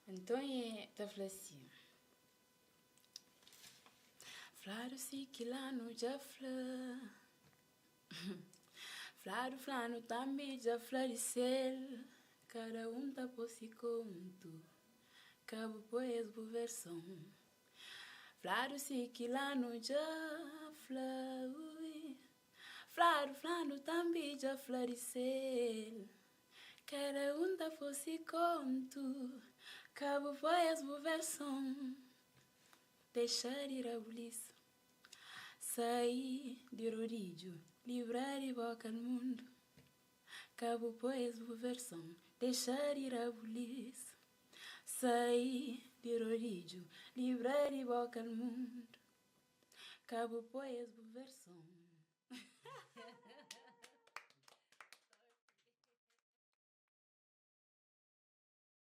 Nton e ta fla si, Fladu si kilanu dja fla Fladu flanu tambi dja fla di sel Kada un ta po si kontu Ka bu poi es bu verson Fladu si kilanu dja fla ui Fladu flanu tambi dja fla di sel Kada un ta po si kontu Ka bu poi es bu verson Dexa di rabulisu Sai di rodidju Libra di boka d'mundu Ka bu poi es bu verson Dexa di rabulisu Sai di rodidju Libra di boka d'mundu Ka bu poi es bu verson.